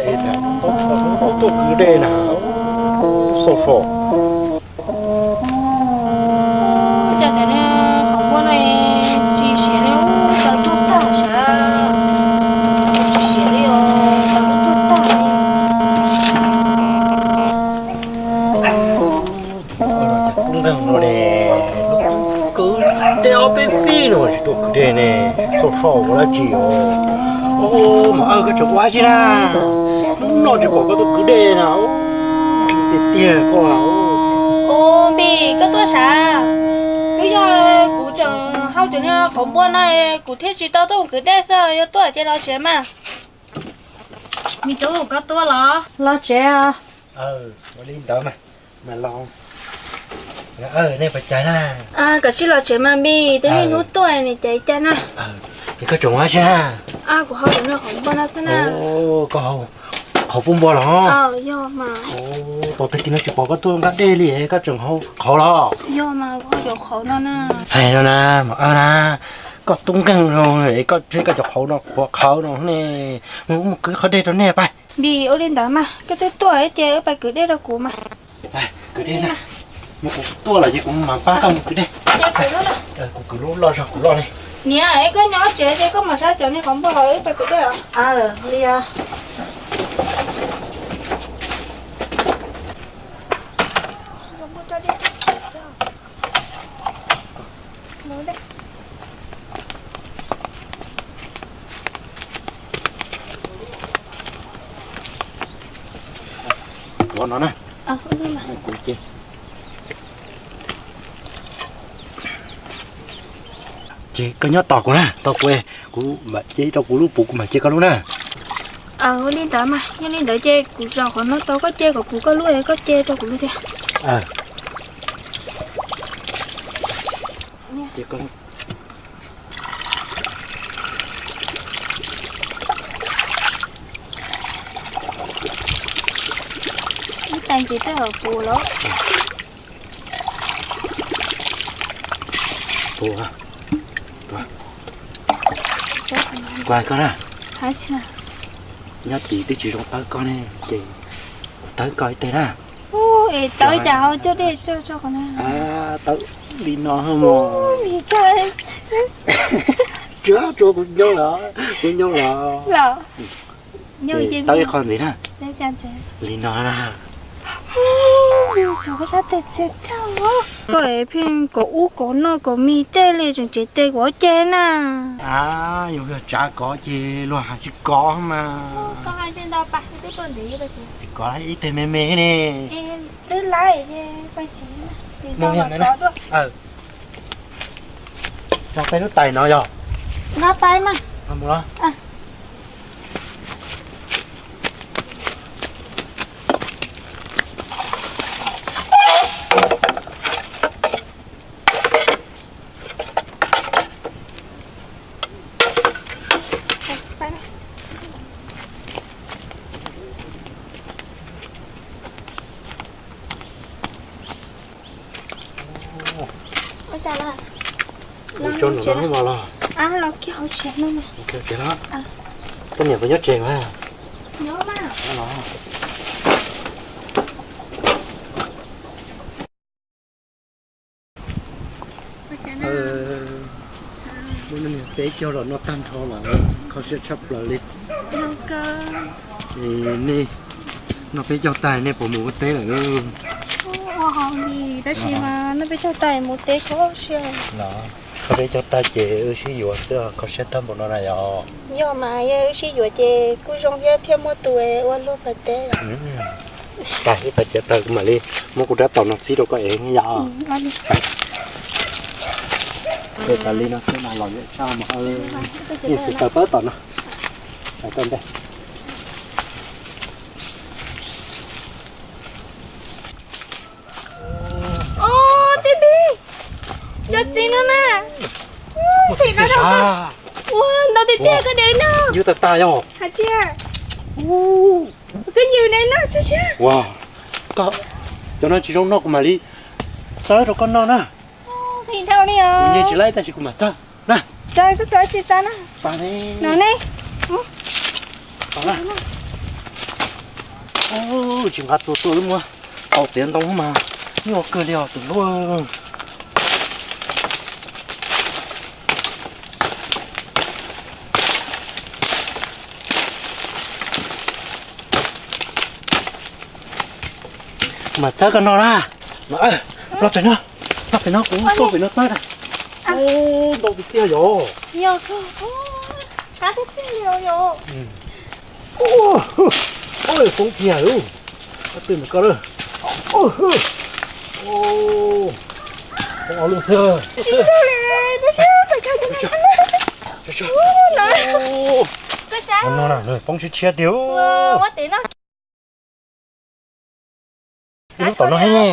Tuaj kwv dej na, xauj fo. Ua cas tam ne, qhov npua no tsis siav li, tawv tuaj tag sav, tsis siav li os, tawv tuaj tag. Tus no cas tub nkeeg no ne, kwv dej ob peb fij no tsis tuaj kwv dej ne, xauj fo ua dab tsi os? Ub, Mos Awj, koj tseem ua dab tsi na? Hnub no tsis pom koj tuaj kwv dej na, tiag tiag koj. Ub, Npis, koj tuaj sav? Twb yog kuv tseem hau cov niag qhauv npua no, kuv thiaj tsis tau tuaj mus kwv dej xwb, yog tuaj ces los tsev mas. Me tub, koj tuaj los? Los tsev. Ua li ntawd mas, mas los. Nej puas cai na? Koj cia li los tsev mas Npis, twb niaj hnub tuaj nim caiv cas na. Es koj tseem ua dab tsi na? Kuv hau cov niag qhauv npua no xwb na. Koj hau qhauv npua los? Yog mas. Tau tag kis no tsis pom koj tuaj nqa dej li, koj tseem hau qhauv los? Yog mas, kuv hau cov qhauv no na. Hais no na, Mos Awj na, koj tub nkeeg no, koj tseg koj cov qhauv no qhuav qhawv no ne, mus kwv qhov dej rau nej pab. Npis, ua li ntawd mas, koj twb tuaj ces wb pais kwv dej rau kuv mas. Kwv dej na, mus kuv tuaj lawm ces kuv mam pab koj mus kwv dej. Kuv kwv lub loj zog kuv loj li. Niam, es koj nyob tsev ces koj mam saib cov niag qhauv npua los wb pais kwv dej os. Li os. Ua no na. Kuv ces, ces koj nyob tos kuv na, tos kuv, kuv mam ce rau kuv lub puv kuv mam ce koj lub na. Ua li ntawd mas, yog li ntawd ces kuv zaum qhov no tau koj ce kom kuv koj lub es koj ce rau kuv lub thiab. Ib tag ces twb puv lawm. Puv, koj na, nyob tim twb tsis zoo tawb koj ne, ces kuv tawb koj ib teg na. Es tawb cas ho coj dej tso tso qhov na. Tawb li no mog. Tsuav tsuav kuv nyob los, kuv nyob los. Tawb ib qho ntxiv na. Li no na. Koj sab tes txias rau. Koj es pheej kom ub kom no kom mis tej li tseem cev tes kuv ob ce na. Yus yog tsav kov ces luag hais tsis kov mas. Kov ib teg me me ne. Twb laiv, mus yog ntawd na. Tso peb lub tais no yog. No pais mas. Mus los. Ua cas los? Mus tso nram no los? Los kiag hauv tsev no mas. Koj niam puas nyob tsev mas? Nyob mas. Muaj niag peb caug los noj tag nrho lawm, kho siab tshaj plaws li. Nej noj peb caug tag nej puas mus ua teb lawm? Ua hauj lwm tab sis mas noj peb caug tag mus teb kho siab. Noj peb caug tag ces wb sib yuav xwb, kho siab tag npaum no na yom. Yog mas, yog wb sib yuav ces kuj zoo thiab, thiaj muaj tus ua luag pais teb. Tag ib pais txiav taws kuv mam li muab kuv rab taus no txib rau koj ev yom. Ces tas li no xwb mas los yuav tshaj mas. Yeej tsis taws pab tom no. Tau ntej. Ub, tij tij, cov txiv no na. Tij no ua ntau tiag tiag koj dev no. Ywg tag tag yog. Hais tsis, koj ywg dev no tsis siab. Ua, koj, cov no tsis zoo no kuv mam li txawb rau koj noj na. Kuv nyiag tsis laib tab sis kuv mam txawb na. Koj xav tsis txawb na. No ne. Pam na. Tsis nqa txuas tuaj wb muab tau txiav ntoo mas nyuaj kawg li os tus hlub. Mas txawb koj no na. Los pem no, los pem no, kuv tuaj pem no txawb na. Ntau tiag tiag yom. Poob kiag lawm. Peb twb nrog koj lawm. Poob ob lub xwb. No na, poob tshiab tshiab tiag. Ib lub tom no ne,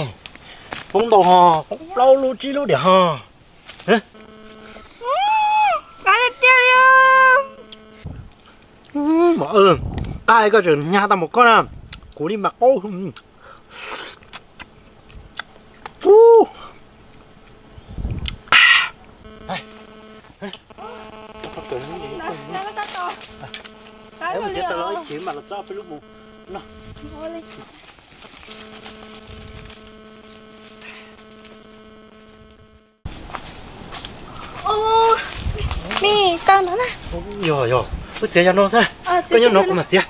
poob ntau ho, poob plaub lub tsib lub diam ho. Qab, koj tseem hnyav tau mus koj na, kuv li mas qaub. Txiav tau los ib chim mas los txog peb lub mus no. Yog yog, wb txiav yog no xwb, koj nyob no kuv mam txiav.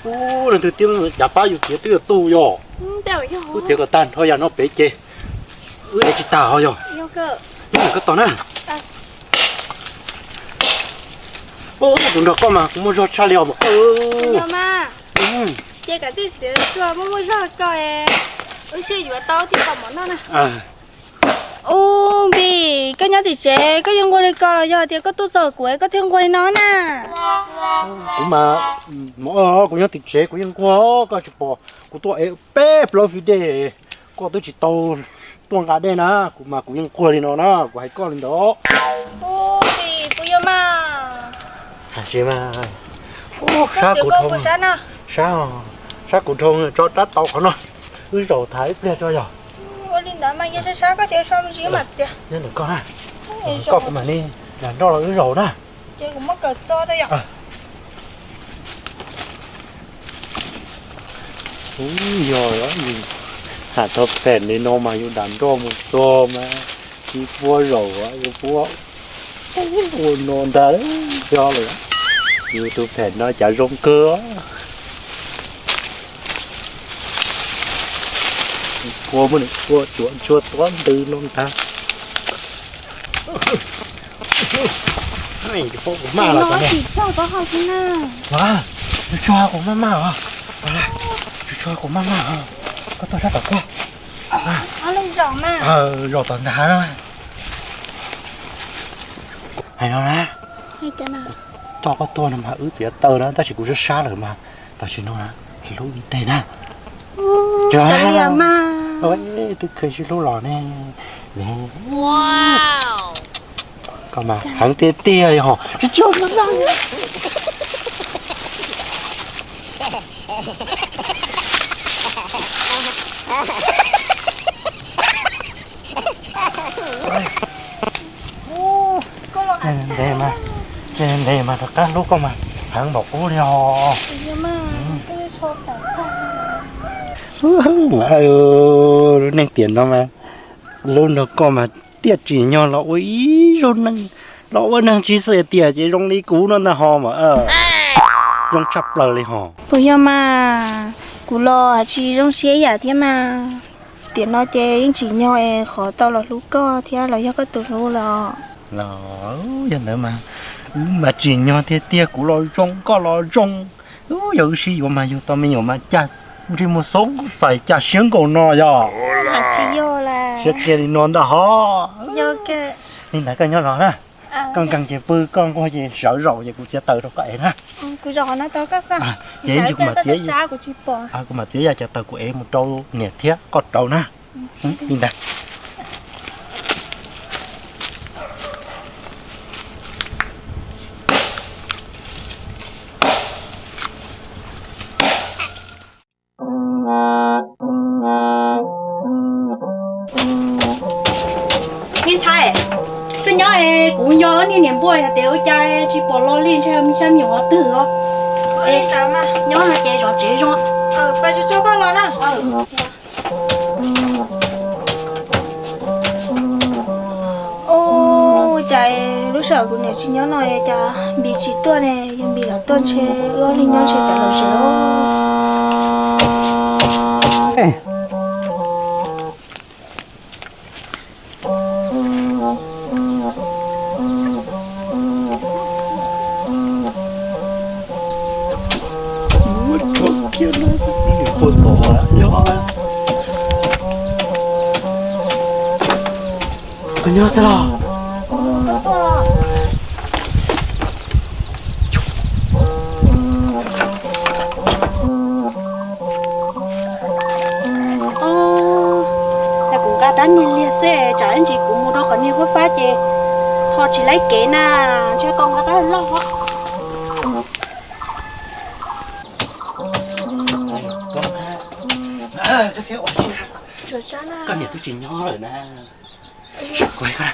Ub, leej twg tib cav pab yus txiav twb yog tu yog. Wb txiav kom tag nrho yam no pem ces wb ev tsis tag ho yog. Nyob ntawm koj tos na. Ub, kuv nrog koj mas kuv muaj zog tshaj li os. Ces kav tsij txiav tsuag muaj muaj zog ko, wb sib yuav tau thiab kom mov noj na. Ub, Npis, koj nyob tim tsev koj yeej nquag li ko los yog tias koj tuaj txog kuv koj thiaj nquag li no na? Kuv mas, kuv nyob tim tsev kuv yeej nquag, koj tsis pom kuv tuaj ev peb plaub fij dej, koj twb tsis tau tuaj nqa dej na, kuv mas kuv yeej nquag li no na, kuv hais koj li ntawd. Ub, Npis, puas yog mas? Hais tsis mas, sab kuv dhau, sab, sab kuv dhau tso rab tau qhov no, wb zaum tham ib pliag tso yog. Ua li ntawd mas yog sab sab koj ces so me ntsis mam txiav. Nyob ntawm koj na, koj kuv mam li nrog nroj los wb zaum na. Ces kuv muab kaw txo rau yom. Ub, yog, yus tham tau phem li no mas yus nram nroj mus txog mas tsis puab zaum, yus puab ua no ntag, yog lawm. Yus tus phem no cas zoo kawg. Puab muab nws puab cuam ntsuab tuab ntws no ntag. Tus phob kuv maj los, tus tsuag kuv maj maj os, tus tsuag kuv maj maj os, koj tuaj sab tom koj, zaum tom ntag. Hais no na, coj koj tuaj no mas wb txiav taw na, tab sis kuv sab sab lawm mas tam sim no na, hlub ib teg na. Twb kheev sib hlub los ne. Koj mas heev tiag tiag li hos. Ntev mas, ntev mas rov qab hlub koj mas heev npaum qub li os. Lub neej tiam no mas hlub nrog koj mas tiaj tsim nyog los ua ib zaug neeg, los ua neeg tsis xwm tiam ces zoo li kuv no ntag ho mas, zoo tshaj plaws li hos. Puas yog mas, kuv los tsis zoo siab ib yam thiab mas, tiam no ces yeej tsim nyog es qhov tau los hlub koj thiab los yog koj tus hlub los. Los yog ntawd mas, wb mas tsim nyog tiag tiag, kuv los zoo koj los zoo. Yog wb sib yuav mas yug tau me nyuam mas cas ntsej muag xoob xais cas siab nkaus no yog. Siab kiag li no ntag ho. Li ntawd koj nyob los na, koj nkees ces pw, koj nquag ces sawv zaum ces kuv txiav taws rau koj ev na. Ces kuv mam txiav, kuv mam txiav yam cov taws kuv ev mus rau niam thiab koj rau na. Li ntawd. Me ntxhais, koj nyob es kuv nco niag niam npua yog tias ua cas tsis pom los li, ntshe xyov me nyuam qhov twg os. Nyob no ces zov tsev zoo. Ua cas lub sij hawm kuv niam tsis nyob no cas Npis tsis tuaj ne? Yog Npis los tuaj ntshe wb ob leeg nyob ntshe cas los zem. Koj nyob xwb los? Os, yog kuv nqa rab niag liag xwb, tsam ib ntsis kuv mus rau qhov niag huab fab ces tho tsis laib kev na, ntshe koj nqa rab loj. Koj niam twb tsis nyob lawm na. Kuv hais koj,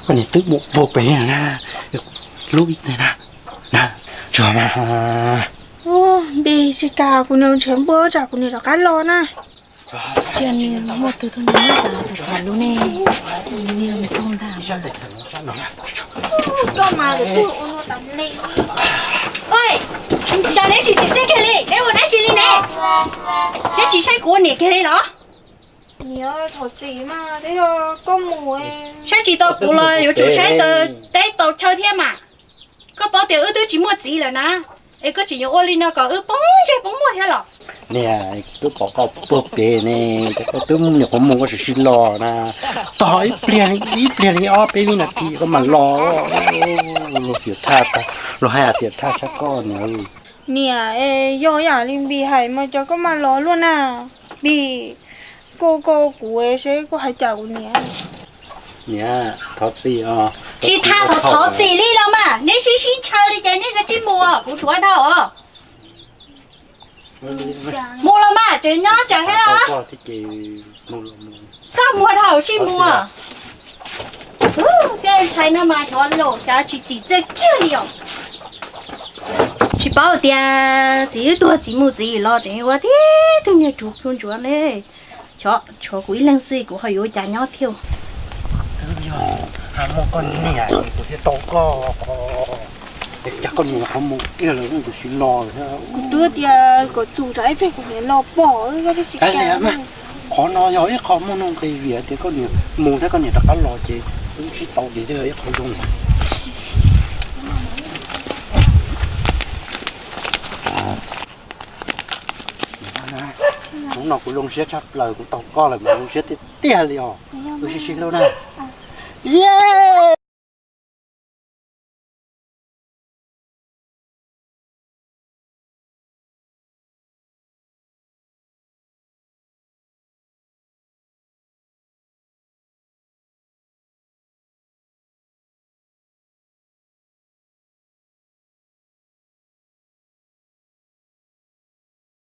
koj niam twb mus puag pem na, lub ib teg na, na, tsuag mas. Npis tsis kam kuv niam nrhiav npua tsam kuv niam rov qab los na. Cia nws muaj tus tuag nyob tas tas lub ne, nws niag mus tuag ntag. Koj mas lwm tus ua no tas ne. Oj, cas neb tsis txim txiaj kiag li, neb ua dab tsi li ne? Neb tsis saib kuv ua niam kiag li los? Niam, thov txim mas, twb yog koj mus. Saib tsis tau kuv los yuav tsum saib tau teb tau chaw thiab mas. Koj paub tias wb twb tsis muaj txiv lawm na, es koj tseem yuav ua li no kom wb poob ntsej poob muag thiab los? Niam, twb pom koj puag pem ne, ces koj twb nyuam qhuav mus koj sim sib los na. Tos ib pliag, ib pliag li ob peb vib nas this koj mam los. Luag xiam thaj, luag hais xiam thaj tshaj koj niam. Niam, yog yam li Npis hais mas cov koj mam los luaj na. Npis, koj koj kuv seb koj hais cas kuv niam. Niam, thov txim os. Tsis tas thov thov txim li los mas, neb sib sib ntshaw li ces neb kav tsij mus, kuv suav dhau os. Mus los mas, tseem nyob tseem thiab los? Txaj muag dhau sib mus. Tej ntxhais no mas xyov los cas tsis txim txiaj kiag li os. Tsis paub tias txiv wb tuag txiv mus txiv los tseem ua tib tug niag ruv plhu ntsuav ne. Xyov tshuav kuv ib leeg xwb kuv ho yuav ua cas nyob thiab. Twb yog muaj koj niam kuv thiaj tau koj. Es cas koj niam qhov mus kiag lawm kuv sim los thiab. Kuv twb tias kom txus tsam ib pliag kuv niam los pom wb tsis kam. Qhov no yog ib qho muaj nuj nqis vim tias koj niam mus thiab koj niam rov qab los ces wb sib tau ces yog ib qho zoo. Hnub no kuv zoo siab tshaj plaws kuv tau koj lawm mas zoo siab tiag tiag li os. Wb sib sib hlub na. Ye.